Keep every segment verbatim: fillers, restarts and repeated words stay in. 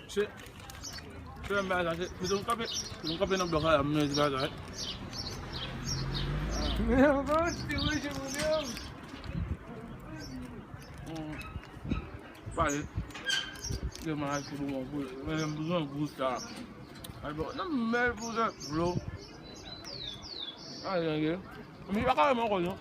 Se, se menm bagay sa, se, mete yon kanpe, mete yon kanpe nan blòk la, mwen di bagay. Men yon ti wouje moun yo. Pale. Yo, mwen al pou mwen, pou mwen, mwen bezwen gou sa. Al bon, nan men pou sa, bro. Al, gen, gen. Mi pa ka wè mwen ankò non.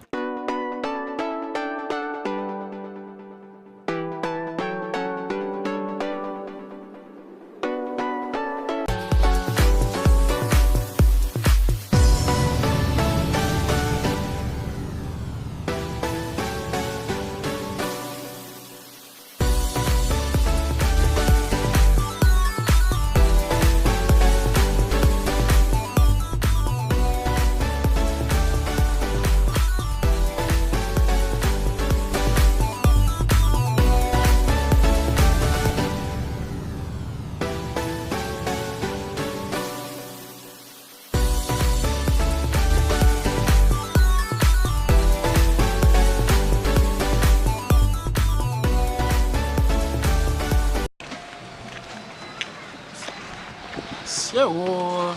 Syewo.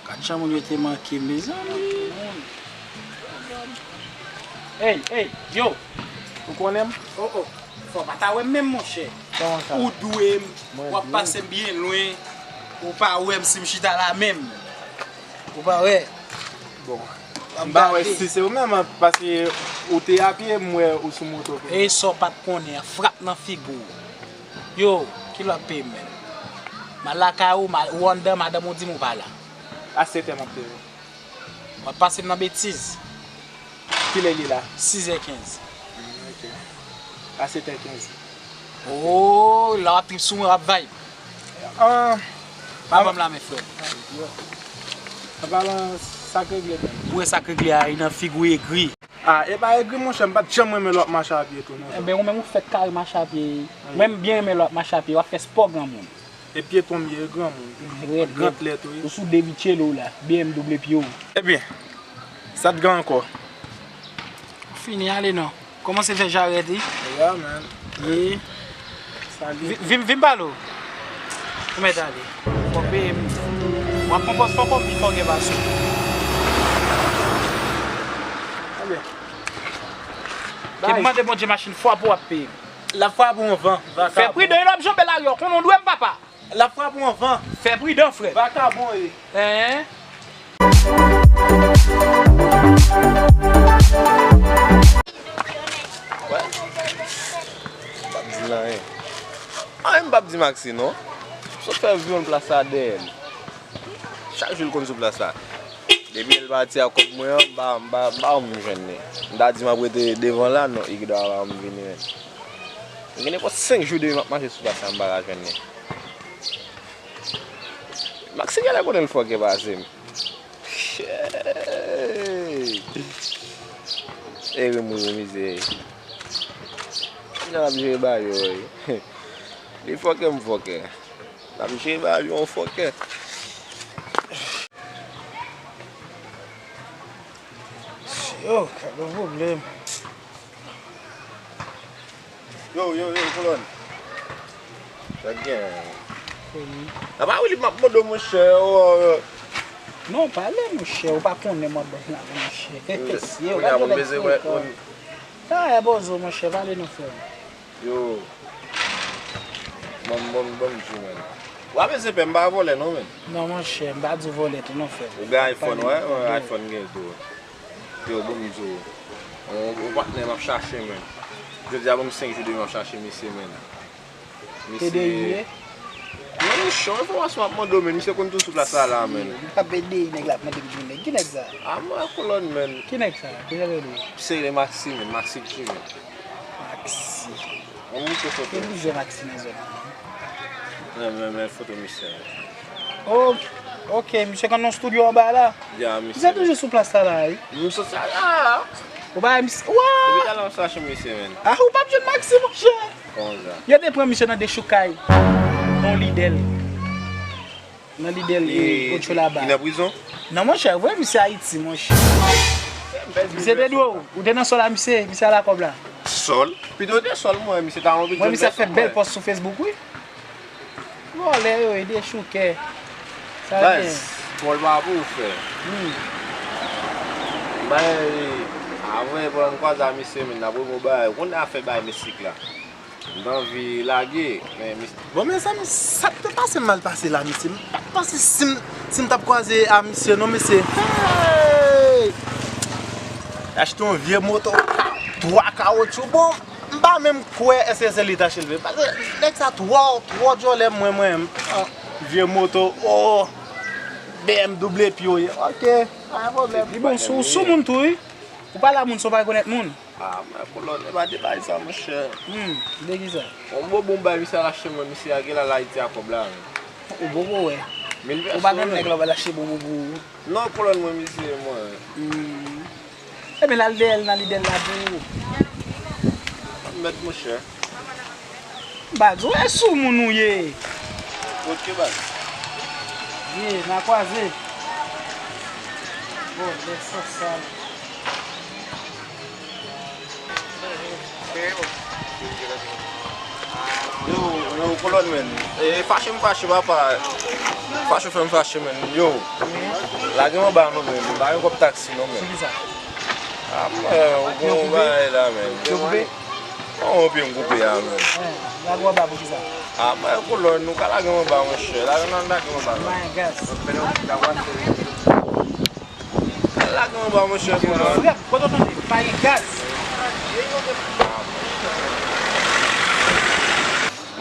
Gad jan moun yo te manke, mezanmi. Ey, ey, yo. Ou konnen m? Oh, oh. Fò w pa ta wè m menm, monchè. Kòman sa? Ou dwe m. W ap pase m byen lwen. Ou pa wè m si m chita la menm. Ou pa wè? Bon. M pa wè si se ou menm, paske ou te apye, m wè ou sou moto. E sa w pa t konnen an, frap nan figi w. Yo, kilè w ap peye m menm? M al lakay ou, m al, ou anndan, madanm ou di m ou pa la. A sèt è m ap peye w. W ap pase m nan betiz. Kilè li la? Sizè kenz. Mm, ok. A sèt è kenz. Oh, la w ap trip sou mwen, w ap vibe. Ah, pa ban m lamen, frè m. An palan sa k regle menm. Ou wè sa k regle a, li nan figi w egri. Ah, e pa egri, monchè, m pa t janm renmen lè w ap mache a pye tou, non. Enben, ou menm ou fèk kare mache a pye. Mwen, m byen renmen lè w ap mache a pye, w ap fè spò, granmoun. E pyeton m ye, granmoun. Rèd, rèd. Grantlèt, wi. Ou sou de Michelo la, B M W pye w. Ebyen, sa t gen ankò? Fini, ale non. Kòmanse fè jarèt, wi. Ya, man. Ye. Sa gen. Vi-, vin, vin pale w. Ou mèt ale. Fò peye m. W ap pran pòz fò kòb pi fò gen pase w. Ebyen. Ke m mande Bondye machin fwa pou w ap peye m. L ap frape w anvan, vakabon. Fè pridan, e l ap janbe lari a, w konnen w dwe m, papa. L ap frape w anvan. Fè pridan, frè. Vakabon e. Hein? Wè. M p ap di l anyen. Anyen m p ap di Maxi non. Sot fè vyon l plas la dèyè l. Chak jou l konn sou plas la. Depi l pati ak kòb mwen an, m pa, m pa, m pa janm jwenn li. M ta di m ap rete devan la, non, li gendwa pa janm vini menm. M gen nenpòt senk jou demen m ap mache sou plas la, m pa ka jwenn li. Maxi genlè konnen l fòkè pase m. Shit. E rim wi mizè. Jan l ap jere bagay yo wi. Li fòkè m fòkè. N ap jere bagay yo an fòkè. Yo, gad yon pwoblèm. Yo, yo, yo, kolòn. Sa k gen? Koni. Apa wi li m ap mande w monchè. Non, pale monchè, ou pa konnen m ap bay la monchè. Yo, kounye a pou m bezwen wè. Sa e bozo monchè, pale non frè m. Yo. Bon, bon, bon, m di w, man. W ap ese pè, m pa vòlè, non, man. Non, monchè, m pa di w vòlè tou, non, frè m. Ou gen iPhone, wè, wè, iPhone gen tou. Yo, bon, m di w. On, on patnè m ap chache, man. Jodi a, bon, m senk jou demen m ap chache misye, man. Misye. P D I ye? Non, monchè, on enfòmasyon m ap mande w, man. Misye konn tou sou plas la, la, man. Misye pa P D I, nèg la ap mande m di nèg. Ki nèg sa? A, mwen, kolòn, man. Ki nèg sa? Ki nèg sa? Se Maxi, man. Maxi G, man. Maxi. Yon moun te foto. Gen plizyè Maxi nan zòn nan. Men, men, men foto misye. Oh, ok, misye konn nan studio anba la. Ya, misye. Misye toujou sou plas la la, wi. M sot sa la. Ou pa wè misye? Wa! Depi talè m chache misye, men. Ah, ou p ap jwenn Maxi, monchè. Kòman sa? Yo te pran misye nan dechoukay. Nan lidè l. Nan lidè l, e, Ocho laba. Li nan prizon? Non, monchè, voye misye Ayiti, monchè. Misye te dwe w. Ou te nan sòl a misye, misye al a kòb la. Sòl. Pito de sòl, mwen, misye ta yon pito. Mwen, misye ap fè bèl pòs sou Facebook, wi. Vòlè yo ye, dechoukè. Sa baz, gen. Pòl pa pou w fè. Hmm. Bay, avè, pran kwaze a misye, men n ap reponn bagay. Ou konn afè bay mistik la. M t anvi lage, men mis- Bon, mezanmi, sa k te pase m mal pase la, mesye. M pa t panse si m, si m t ap kwaze a misye, non, mesye. Hey! Achte yon vye moto, twa kawotchou. Bon, m pa menm kwè èske se li t achte l vre. Paske nèg sa twò, twò djòlè mwen, mwen. Ah, vye moto, oh, B M W pye w ye. Ok, pa gen pwoblèm. Li bon, sou, sou moun tou, wi. Ou pale a moun san w pa rekonèt moun. Ah, mwen, kolòn, e pa de bagay sa, monchè. Hmm, de ki sa? Yon bon, bon bay misye al achte mwen, misye a gen la, la Ayiti a kòb la, men. Ou poko wè. Mil vèsyon. Ou pa gen nèg la, w al achte bon, bon, bon. Non, kolòn, mwen, misye, mwen. Hmm. Ebyen, l al dèyè l nan lidè l la pou ou. Mèt, monchè. Baz, ou e sou moun ou ye. Kot ke baz? Ye, n a kwaze. Bon, lè sa sal. Yo, yo, kolòn, men. E, fache m fache, papa. Fache fè m fache, men. Yo, lage m anba non, men. M pa gen kòb taksi non, men. Se ki sa? Ah, mwen, ou gon bagay la, men. Yo koupe? An, yon pye m koupe a, men. Lage w anba pou ki sa? Ah, mwen, kolòn, nou ka lage m anba, monchè. Lage nan, lage m anba, non. Mwen, gaz. Lage m anba, monchè, kolòn. Frè m, kote w tande? Pa gen gaz.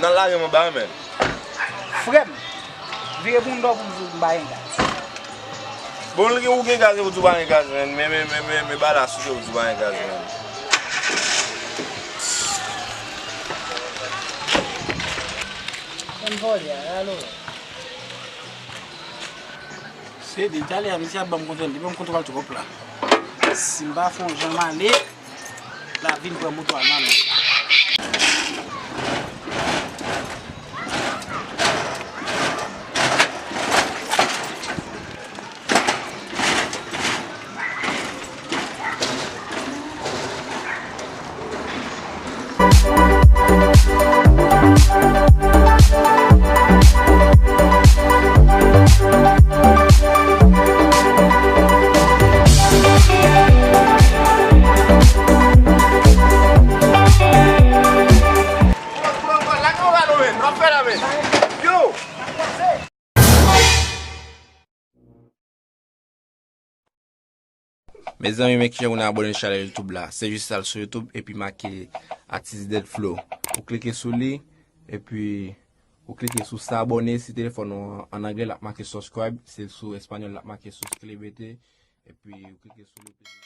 Nan lage m anba, men. Frè m, vire pou m dò pou m di w m pa gen gaz. Bon, ou gen gaz, ou di w pa gen gaz, men. Men, men, men, men, men, bala sou ou di w pa gen gaz, men. Bann vòlè a, alo. Se de talè a, misye ap ban m kontwòl, li ban m kontwòl twòp la. Si m pa fè yon jan m ale, l ap vin pran moto a nan men m. Yo! Mezanmi, men kijan pou n abòne chanèl YouTube la. Se jis al sou YouTube epi make Atis Dead Flow. Ou klike sou li, epi ou klike sou s'abonner. Si telefòn ou an, an anglè, l ap make subscribe. Si l sou espanyòl, l ap make suscríbete. Epi ou klike sou li.